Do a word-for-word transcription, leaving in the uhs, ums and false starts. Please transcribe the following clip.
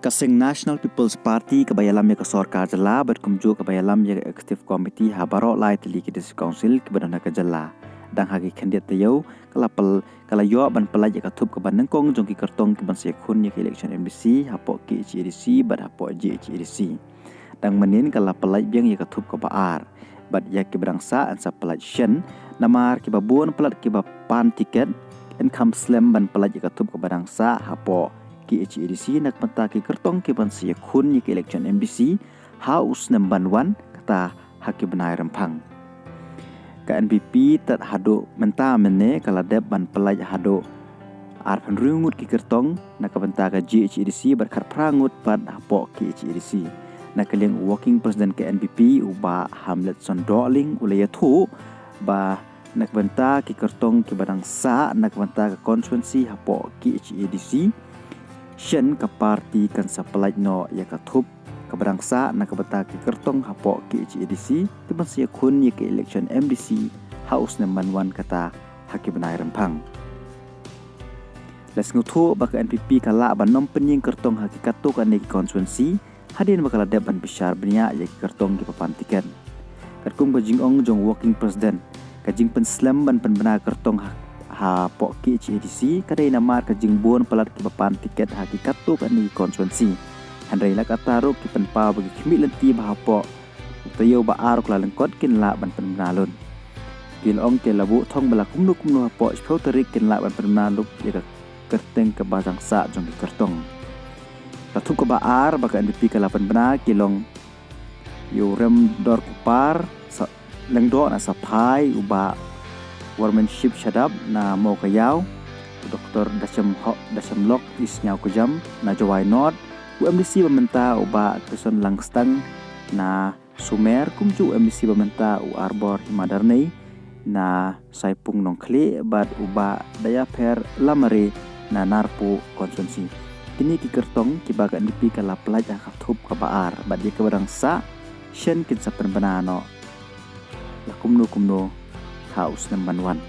Ka seng National People's Party kaba ïalam ïa ka sorkar jylla bad kumjuh kaba ïalam ïa ka Executive Committee ha baroh lai tylli ki District Council kiba don ha ka jylla, dang ha ki khyndiat taïew ka la pal ka la ïoh ban pyllait ïa ka thup kaba nyngkong jong ki kyrtong kiban sa ïakhun ïa ka election M D C hapoh K H A D C bad hapoh J H A D C. Dang mynnin ka la pyllait biang ïa ka thup kaba ar bad ïa kiba dang sah yn sa pyllait shen, namar kiba bun palat kiba pan tiket yn kham slem ban pyllait ïa ka thup kaba dang sah hapoh K H A D C na ka bynta ki kyrtong kiban sa ïakhun ïa ka election M D C ha u snem ban wan, kata ha ki bnai rymphang. Ka N P P tad haduh mynta mynne ka la dep ban pyllait haduh arphew hynriew ngut ki kyrtong na ka bynta ka J H A D C bad khatphra ngut pat hapoh K H A D C. Na ka liang u Working President ka N P P u Bah Hamletson Dohling u la ïathuh ba na ka bynta ki kyrtong kiba dang sah na ka bynta ka constituency hapoh K H A D C, shen ka party kan sa pyllait noh ïa ka thup kaba dang sah na ka bynta ki kyrtong hapoh K H A D C kiban sa ïakhun ïa ka election M D C ha u snem ban wan, kata ha ki bnai rymphang. La sngewthuh ba ka N P P ka lah ban ym pynïeng kyrtong ha ki katto katne ki constituency hadien ba ka la dep ban bishar bniah ïa ki kyrtong kiba pan tiket. Katkum ka jingong jong u Working President, ka jingpynslem ban pynbna kyrtong ha, hapoh K H A D C ka dei namar ka jingbun palat kiba pan tiket ha ki katto katne ki constituency. Hynrei la katta ruh ki pynpaw ba ki khmih lynti ba hapoh u taïew ba ar u kyllalyngkot kin lah ban pynbna lut. Ki la ong ki la buh thong ba la kumno kumno hapoh shiphew tarik kin lah ban pynbna lut ïa ka kyrteng kaba dang sah jong ki kyrtong. Ka thup kaba ar ba ka N P P ka la pynbna ki long ïa u Remdor Kupar Sa-, Lyngdoh na Saphai, u Bah Warmanship Shadap na Mowkaiaw, u Doktor Dashem Ho-, Dashem Lok Isniaw Kujam na Jowai North, u M D C ba mynta u Bah Krison Langstang na Sumer, kumjuh u M D C ba mynta u Arbor Himadarnei na Saipung Nongkhlieh bad u Bah Dayapher Lamare na Narpuh constituency. Kine ki kyrtong kiba ka N P P ka la pyllait ha ka thup kaba ar bad ïa kaba dang sah shen kin sa pynbna noh la kumno kumno ha u snem ban wan.